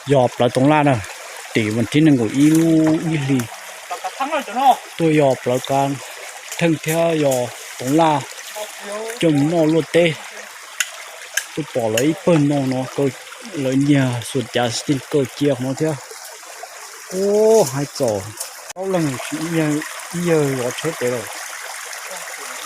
Yog plawv toov laj na, tim vas thib nees nkaum ib lub ib hlis tuaj yog plawv kav theej thiab yog toov laj coj mus noj luaj teb. Tuaj pom lawv ib pawg no no, lawv nyiag xuas cav xib tij kaw cia qhov no thiab. Ub, hais txaus, plaub leeg ib yawg zov tsheb pem lawm.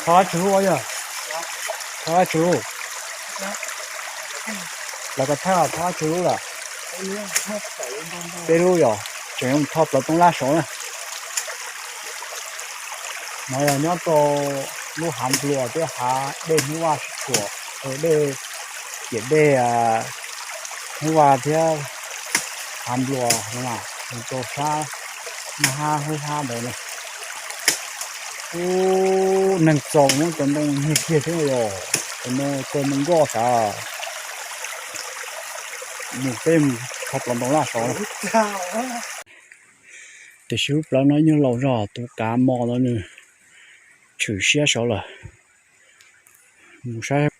Thov dab tsi lub yog? Thov dab tsi lub? Lawv ko thaj thov dab tsi lub lawm? Peb lub yog tseem yuav mus thoj plawv toov laj saud na. No yog nyob rau lub hav npluas thiab hav dej Hmoob Vaj sib tsuas, dej, ciam dej Hmoob Vaj thiab hav npluas no, mus rau sab Naj Hab Hub Hab ntawd na. Ub, neeg txaus muab cov ntoo nyiag kiag thiab yog, cov ntoo kaw ntoo nkoj sav. Mus peb mus thoj plawv toov laj saud. Tiam sis lub plawv no ib nyuag laus zog, tus kav mos no nws tshwm siab saud lawm. Mus saib,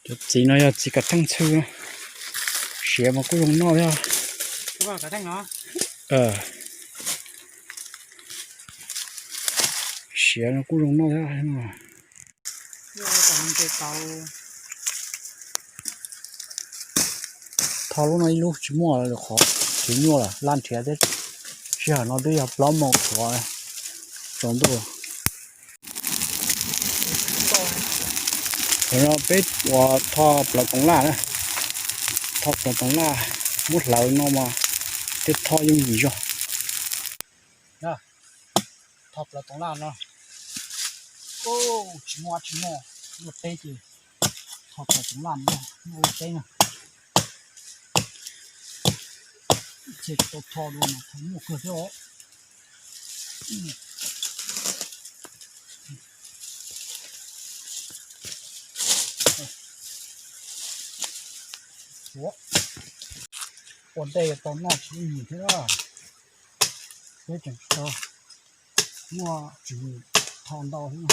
cov txiv no yog txiv kav theej ntxhw, siav mas kuj zoo noj thiab. Siav no kuj zoo noj thiab. Tho lub no ib lub tsis muaj qhov, tsis nyuaj lawm, laj nrhiav thiab. Sij hawm no twb yog plaub moos tsuav tsaus ntuj. Thaum no peb ua thoj plawv toov laj na, thoj plawv toov laj, muab hlawv no mas thiaj thoj yooj yim zog. Thoj plawv toov laj no, tsis muaj tsis muaj luaj teb ces thoj plawv toov laj no, muaj luaj teb na. Ces tau thoj dua mas thoj muaj kawg thiab os. Ua ntej tau noj tsis ib yim thiab, peb tseem tsis tau muaj tswv yim thoj ntau thiab.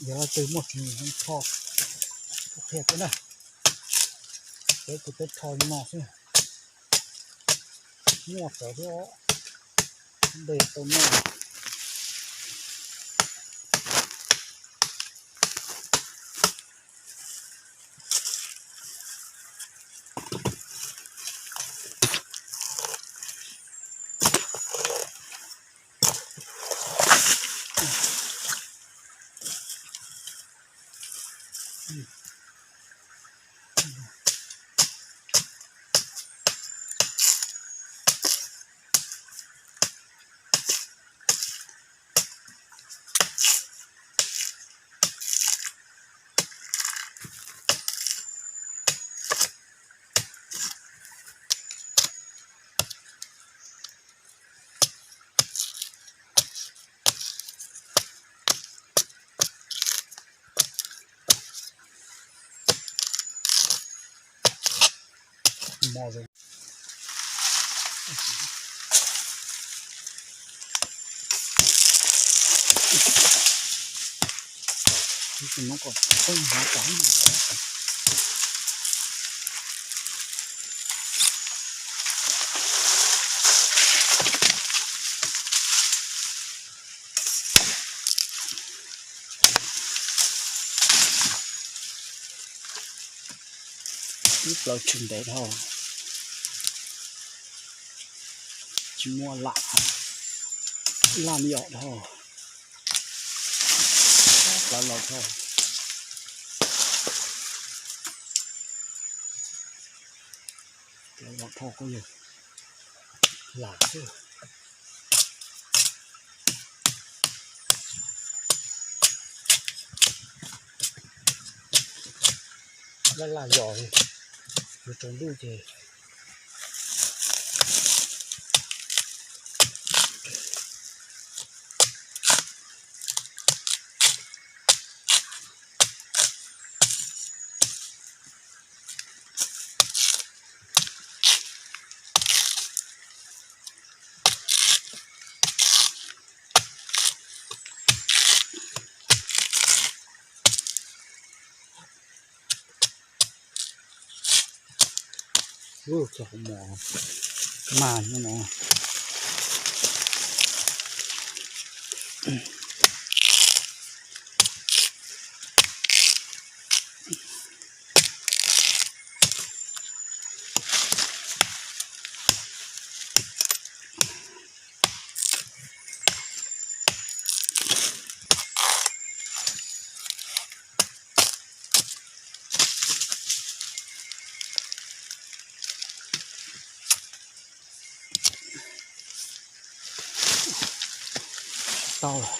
Yog leej twg muaj tswv yim thoj, qhia peb na, peb kuj peb thoj no xwb, muaj txawv thiab, ntej tau noj. Ib plaws tsis ntev dhau, tsis muaj lam, laj yom dhau, plaws laus dhau, plaws laus dhau kuj yog lam xwb. Laj laj yos, yuav tsaus ntuj ces Ub, cov mos mas no. Tau lawm.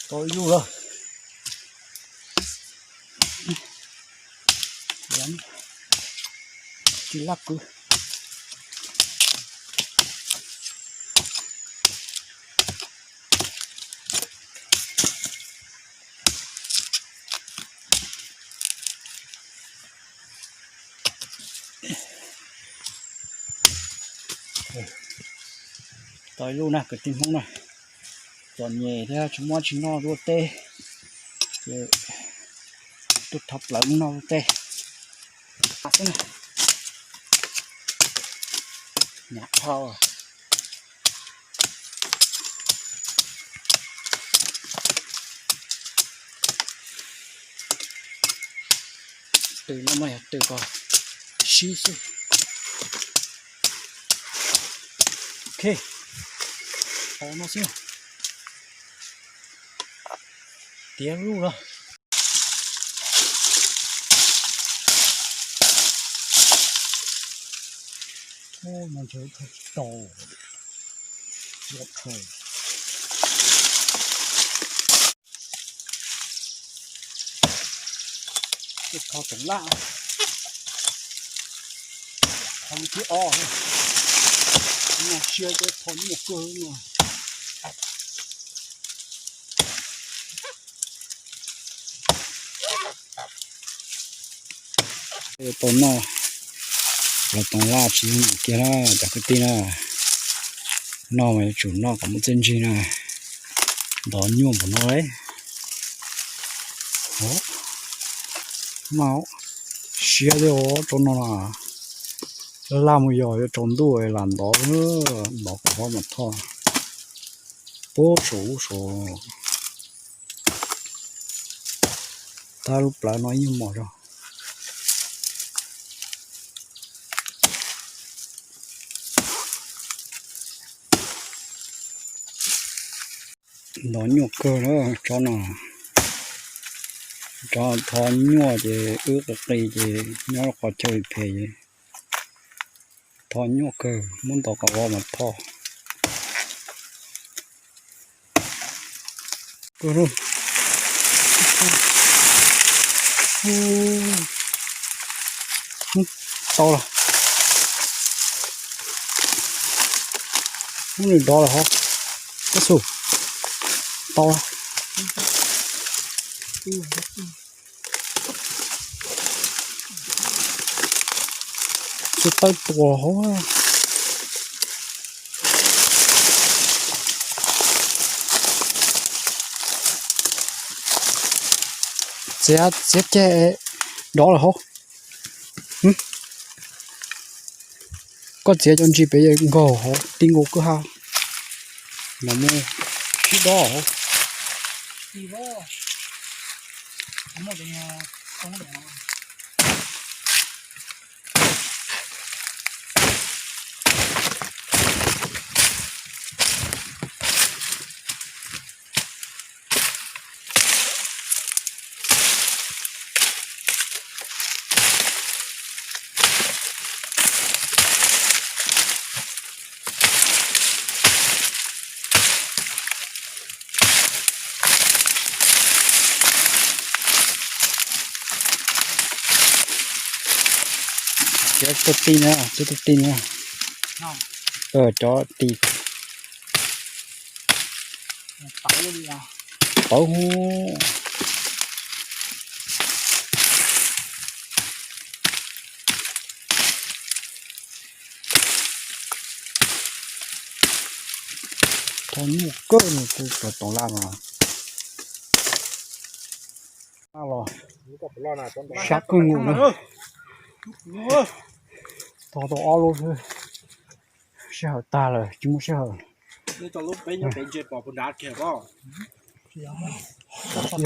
Tau ib lub lawm. Tsis laj kwv. Tau ib lub na kwv tij Hmoob na. Txom nyem thiab tsis muaj tsis noj luaj teb, ces tuaj thov plawv mus noj luaj teb. Xwb na, nyam dhau. Tw no mas yog tw kom sib xwb. Ok, tau no xwb. Tiav lub lawm. Ub, no ntshe tau, tau. Kho teem laj, kho thib ob, no siab ces kho nyuaj kawg no. Tau noj, los toov laj tsis yooj yim kiag na cov kwv tij na. Noj mas yuav tsum noj kom muaj txiaj ntsig na. Ntov nyuaj npaum no li. Mas siab li os, tsaus no na. Laj mus yos yuav tsaus ntuj lam ntov, ntov kom hlob mas thoj. Pub saum ub saud. Tab lub plawv no ib nyuag mos zog. Ntov nyuaj kawg na tsob no. Tsob thov nyuaj ces wb qis qis ces nyob qhov chaw phem ces thov nyuaj kawg, muab ntov kom vov mas thoj. Tau lawm. Muab nws dov lawm hov. Tab xu. Tau lawm. Tus taw tuas hauv. Txiav, txiav ceg dov lawm hauv. Koj txiav cov ntsis pem nkaug hauv ti nkaus kwj ha. Mas mus sib dob hauv. Cov tuaj ti na, cov tuaj ti na. Cov ti. Tawv li os. pawv. Tho nyuaj kawg no, tus plaws toov laj no. Los sab kawg nkaus na. Tho tau ob lub xwb, sij hawm tag lawm tsis muaj sij hawm.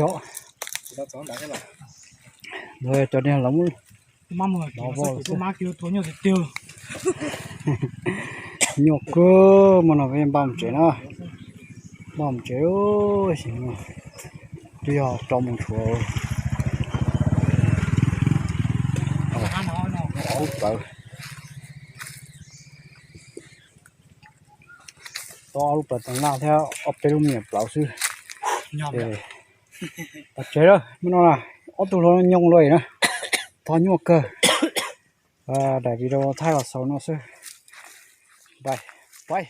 Yog, cov niag los muab, nyuaj kawg mas no peb npaj mus tsev na, npaj mus tsev. Twb yog rau mus tshuav ob lub plaws, tau ob lub plaws toov laj thiab ob peb lub me nyuam plaws xwb. Pais tsev lawm, muaj no na, ob tug hluas nyoog lawm na, tho nyuaj kawg. Daim video thaij los xaus no xwb, pais.